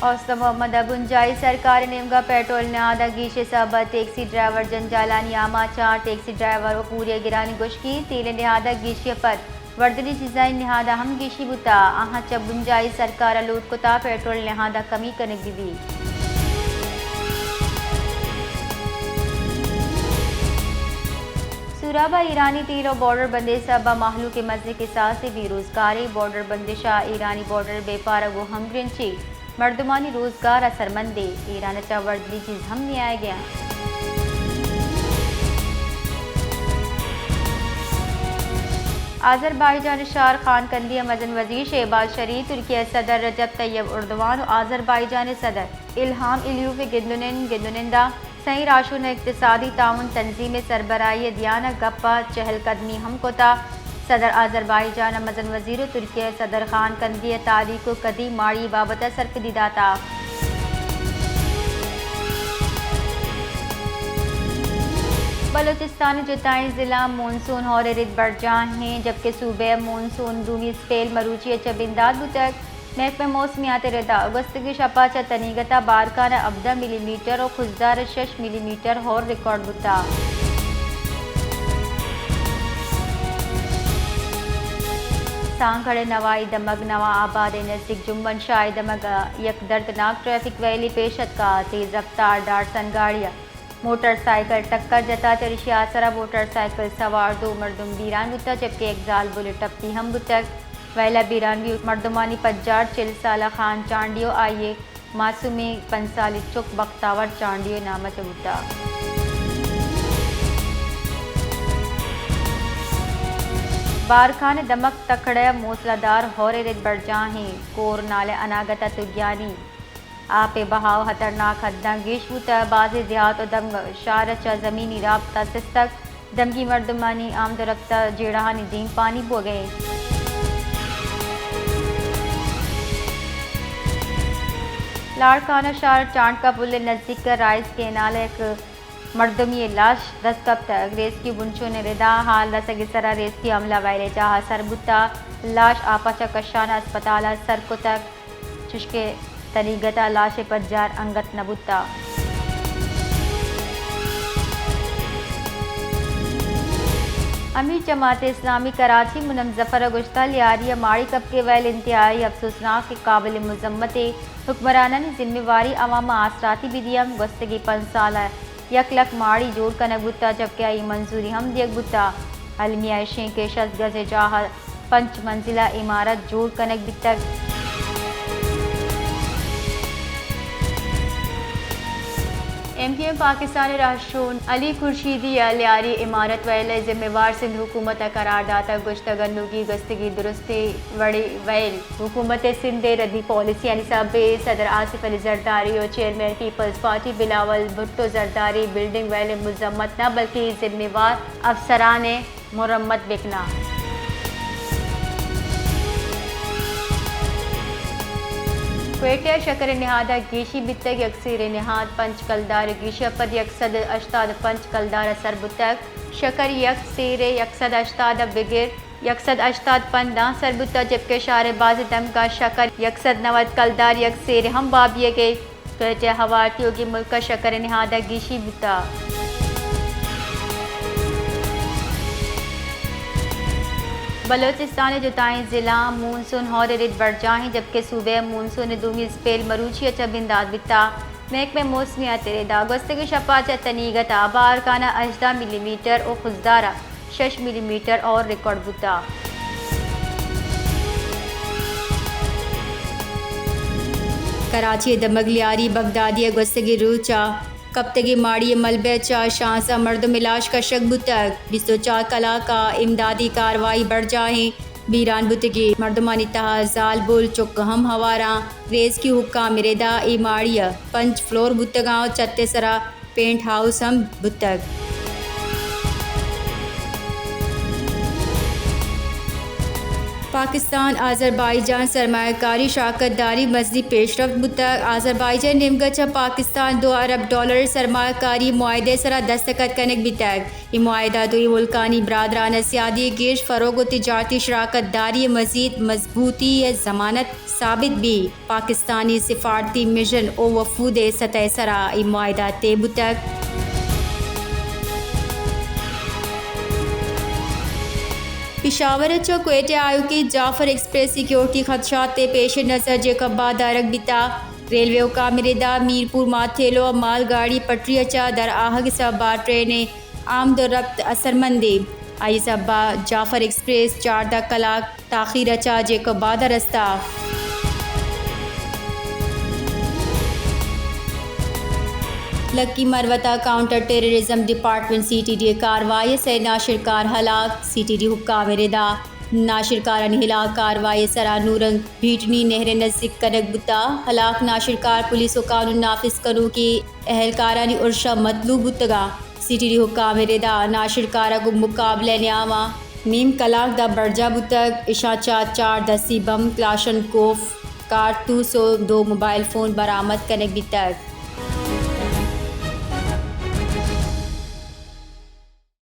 حسن محمد ءَ بنجاہی سرکار ءِ نیمگ ءَ پیٹرول ءِ نہاد ءَ گیشی ءِ سبب ءَ ٹیکسی ڈرائیور جنجالانی آماچ اَنت۔ ٹیکسی ڈرائیور ءُ پوری ءِ گرانی گوشکی تیل ءِ نہاد ءَ گیشی ءَ پد وردنی چیزانی نہاد ءَ ہم گیشی بوتگ۔ آہاں چہ بنجاہی سرکار ءَ لوٹ کتگ پیٹرول ءِ نہاد ءَ کمی کنگ بہ بیت۔ سوراب ءَ ایرانی تیل ءُ بارڈر بندش ءِ سبب ءَ مہلوک ءِ مزنیں کساسے بے روزگار اِنت۔ بارڈر بندش ءَ ایرانی بارڈر ءِ بیپار ءَ گوں ہمگرنچیں مردمانی روزگار ءَ سرمند اِنت۔ ایران ءَ چہ وردنی چیز ہم نیایگ ءَ اَنت۔ آذربائیجان ءِ شہر خانقندی ءَ مزن وزیر شہباز شریف، ترکیہ ءِ صدر رجب طیب اردوان ءُ آذربائیجان ءِ صدر الہام علیوف ءِ گند ءُ نند، گند ءُ نند ءَ سئیں راہشون ءَ اقتصادی تعاون تنظیم ءِ سربراہی ءِ دیان ءَ گپ ءُ چہل قدمی ہم کتگ۔ صدر آذربائیجان ءَ مزن وزیر ءُ ترکیہ ءِ صدر خانقندی ءَ تاریخ ءُ قدیم ماڑی ءِ بابت ءَ سرپدی داتگ۔ بلوچستان ءِ جتائیں ضلع مونسون ہور ءِ رد برجاہ اِنت، جبکہ صوبہ ءَ مونسون دومی اسپیل مروچی ءَ چہ بندات بوتگ۔ محکمہ موسمیات ءِ ردا گوستگیں شپ ءَ چہ تنیگت ءَ بارکھان ءَ ہبدہ ملی میٹر ءُ خضدار ءَ شش ملی میٹر ہور ریکارڈ بوتگ۔ سانگھڑ ءِ نوائی دمگ نواں آباد ءِ نزیک جمبن شاہ ءِ دمگ ءَ یک دردناک ٹریفک ویلے پیش اتکگ۔ تیز رفتار ڈاٹسن گاڑی ءَ موٹر سائیکل ٹکر جتگ، چریشی ءِ آسر ءَ موٹر سائیکل سوار دو مردم بیران بوتگ، جبکہ یک زالبول ءِ ٹپی ہم بوتگ۔ ویل ءَ بیران بوتگیں مردمانی پجار چل سالہ خان چانڈیو، آئی ءِ معصومیں پنچ سالی چک بختاور چانڈیو ءِ نام ءَ چہ بوتگ۔ بارکھان ءِ دمگ تکھڑ ءَ موسلادھار ہور ءِ رد برجاہ اِنت۔ کور نالہ اناگت ءَ تگیانی آپ ءِ بہاؤ ہترناک حداں گیش بوتگ۔ بازیں دیہات ءُ دمگ شہر ءَ چہ زمینی رابطہ سستگ۔ دمگی مردمانی آمد ءُ رپت ءَ جیڑہانی دیم پانی بوگ ءَ اِنت۔ لاڑکانہ شہر ءِ ٹانڈکا پل ءِ نزیک ءَ رائز کینال ءَ یک مردمے ءِ لاش دست کپتگ۔ ریسکیو بنشون ءِ ردا حال رسگ ءِ سرا ریسکیو عملہ ویل ءِ جاہ ءَ سر بوتگ۔ لاش آپ ءَ چہ کشان ءَ ہسپتال ءَ سر کتگ، چشکہ تنیگت ءَ لاش ءِ پجار انگت نہ بوتگ۔ امیر جماعت اسلامی کراچی منم ظفر ءَ گوشتگ، لیاری ءِ ماڑی کپگ ءِ ویل انتہائی افسوسناک ءُ قابل مذمت اِنت۔ حکمرانانی ذمہ واری عوام ءَ آسراتی بہ دیگ اِنت۔ گوستگیں پنچ سال ءَ یک لکھ ماڑی جوڑ کنگ بوتگ، جبکہ آئی ءِ منظوری ہم دیگ بوتگ۔ المیہ اِش اِنت کہ شست گز ءِ جاہ ءَ پنچ منزلہ عمارت جوڑ کنگ بیتگ۔ ایم کیو ایم پاکستان ءِ راہشون علی خورشیدی ءَ لیاری عمارت ویل ءِ ذمہ وار سندھ حکومت ءَ قرار داتگ۔ گوشتگ، انوگی گوستگیں درستیں وڑیں ویل حکومت سندھ ءِ ردی پالیسیانی سبب ءَ صدر آصف علی زرداری ءُ چیئرمین پیپلز پارٹی بلاول بھٹو زرداری بلڈنگ ویل ءِ مذمت نہ بلکیں ذمہ وار افسران ءِ مرمت بہ کناں۔ کوئٹہ ءَ شکر ءِ نہاد ءَ گیشی بیتگ، یک سیر ءِ نہاد پنچ کلدار ءِ گیشی ءَ پد یک سد ءُ ہشتاد ءُ پنچ کلدار ءَ سر بوتگ۔ شکر یک سیر ءِ یک سد ءُ ہشتاد ءَ بگر یک سد ءُ ہشتاد پنچ داں سر بوتگ، جبکہ شہر ءِ بازیں دمگاں شکر یک سد نود کلدار یک سیر ءِ ہم بہا بیگ ءَ۔ کوئٹہ ءِ ہوار تیوگیں ملک ءَ شکر ءِ نہاد ءَ گیشی بوتگ۔ بلوچستان ءِ جتائیں ضلعاں مونسون ہور ءِ رد برجاہ اِنت، جبکہ صوبہ ءَ مونسون ءِ دومی اسپیل مروچی ءَ چہ بندات بیتگ۔ محکمہ موسمیات ءِ ردا گوستگیں شپ ءَ چہ تنیگت ءَ بارکھان ءَ ہژدہ ملی میٹر ءُ خضدار ءَ شش ملی میٹر ہور ریکارڈ بوتگ۔ کراچی ءِ دمگ لیاری بغدادی ءَ گوستگیں روچ ءَ کپتگیں ماڑی ءِ ملبہ ءَ چہ شانزدہ مردم ءِ لاش کشگ بوتگ۔ بیست ءُ چار کلاک ءَ امدادی کاروائی برجاہ اِنت۔ بیران بوتگیں مردمانی تہا زالبول چک ہم ہوار اَنت۔ ریسکیو حکام ءِ ردا اے ماڑی ءَ پنچ فلور بوتگ اَنت ءُ چھت ءِ سرا پینٹ ہاؤس ہم بوتگ۔ پاکستان آذربائیجان سرمایہ کاری شراکت داری مزید پیشرفت بوتگ۔ آذربائیجان نیمگ ء چہ پاکستان دو ارب ڈالر سرمایہ کاری معاہدہ ء سرا دستخط کنگ بیتگ۔ اے معاہدہ دوئیں ملکانی برادرانہ سیادی ء گیش فروغ و تجارتی شراکت داری ء مزید مضبوطی ء ضمانت ثابت بی۔ پاکستانی سفارتی مشن و وفود ء سطح ء سرا اے معاہدہ طے بوتگ۔ پشاور ء چہ کوئٹہ آیوکیں جعفر ایکسپریس سیکیورٹی خدشات ء پیش نظر جیکب ء دارگ بیتا۔ ریلوے حکام ء ردا میرپور ماتھیلو ء مال گاڑی پٹری ء چہ در آہگ ء سبب ء ٹرین ء آمد و رپت اثرمندیں۔ آئی سبب ء جعفر ایکسپریس چاردہ کلاک تاخیر ء چہ جیکب ء در استا۔ لکی مروت ء counter terrorism department C T D ء کاروائی ء سئے ناشرکار ہلاک، سی ٹی ڈی حکام ء ردا ناشرکارانی ہلاک کاروائی ء سرا نورنگ بھیٹنی نہر ء نزیک کنگ بوتا۔ ہلاک ناشرکار پولیس و قانون نافذ کنوکیں اہلکارانی ارشا مطلوب بوتگاں۔ سی ٹی ڈی حکام ء ردا ناشرکار ء گوں مقابلہ ء نیاماں نیم کلاک دا برجا بوتگ۔ اشاں چہ چار دستی بم، کلاشن کوف، کارتوس و دو موبائل فون برآمد کنگ بیتگ۔